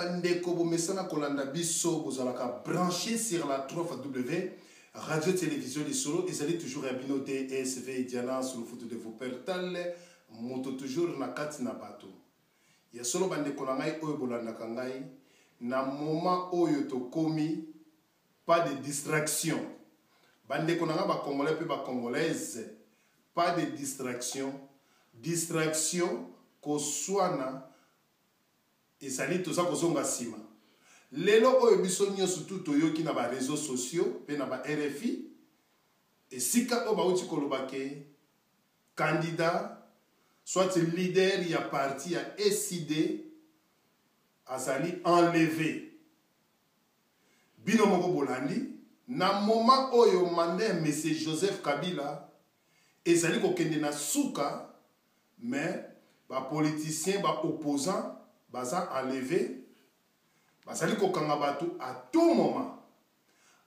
Bandeko bomesana kolanda biso, bozalaka branché sur la 3 W Radio Télévision Lisolo. Ezali toujours ya bino DSV Diana Sulufutu de Wuppertal, moto toujours na kati na bato. Ya solo, bandeko na ngai oyo bolandaka ngai, na moment oyo tokomi, pas de distraction. Bandeko na ngai bacongolais mpe bacongolaise, pas de distraction. Distraction, koswana, ezali toza kozonga nsima. Lelo oyo biso nyonso tu toyoki na baréseaux sociaux mpe na ba RFI, esika oyo bauti koloba ke candidat soit leader ya parti ya ECiDé azali enlevé. Bino moko bolandi, na moment oyo mandat ya monsieur Joseph Kabila ezali kokende na suka, mais bapoliticien, baopposant baza enlevé, bazali kokanga bato à tout moment.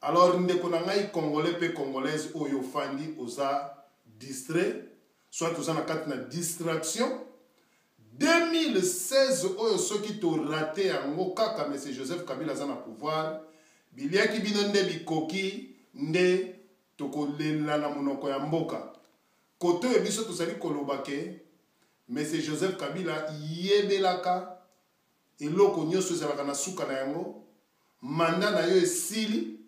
Alors ndeko na ngai congolais mpe congolaise oyo ofandi, oza distrait soit oza na kati na distraction, 2016 oyo soki torater yango kaka, monsieur Joseph Kabila aza na pouvoir, biliaki bino nde bikoki nde tokolela na monoko ya mboka. Kote oyo biso tozali koloba ke monsieur Joseph Kabila yebelaka eloko nyonso ezalaka na suka na yango, mandat na yo esili.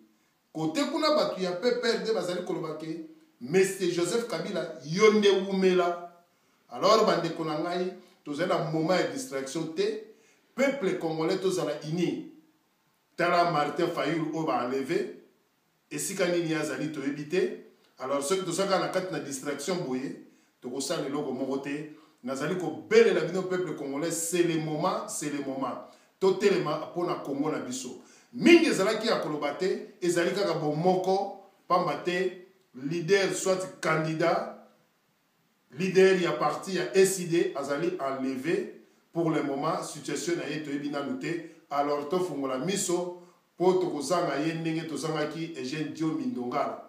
Kote kuna bato ya PPRD bazali koloba ke monsieur Joseph Kabila, yo nde wumela. Alors bandeko na ngai, tozali na moment ya distraction te. Peuple congolais, tozala uni. Tala Martin Fayulu oyo baenlever, esika nini ye azali toyebi te. Alors soki toza kaka na kati na distraction boye, tokosala eloko moko te. Nazali kobelela bino, peuple congolais, c'est le moment, c'est le moment totelema mpona Kongo na biso. Mingi ezalaki ya koloba te, ezali kaka bomoko, pamba te leader soit candidat leader ya parti ya ECiDé azali enlevé. Pour le moment situation na ye toyebi nanu te. Alors tofungola miso mpo tokozanga ye ndenge tozangaki Eugène Diomi Ndongala.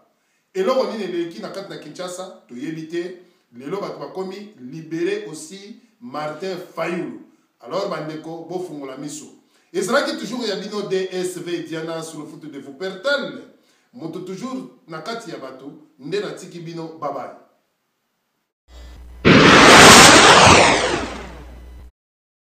Eloko nini eleki na kati na Kinshasa toyebi te. Lelo bato bakomi libéré aussi Martin Fayulu. Alors bandeko, bofungola miso. Ezalaki toujours ya bino DSV Diana Sulufutu de Wuppertal, moto toujours na kati ya bato nde natiki bino. Babaye.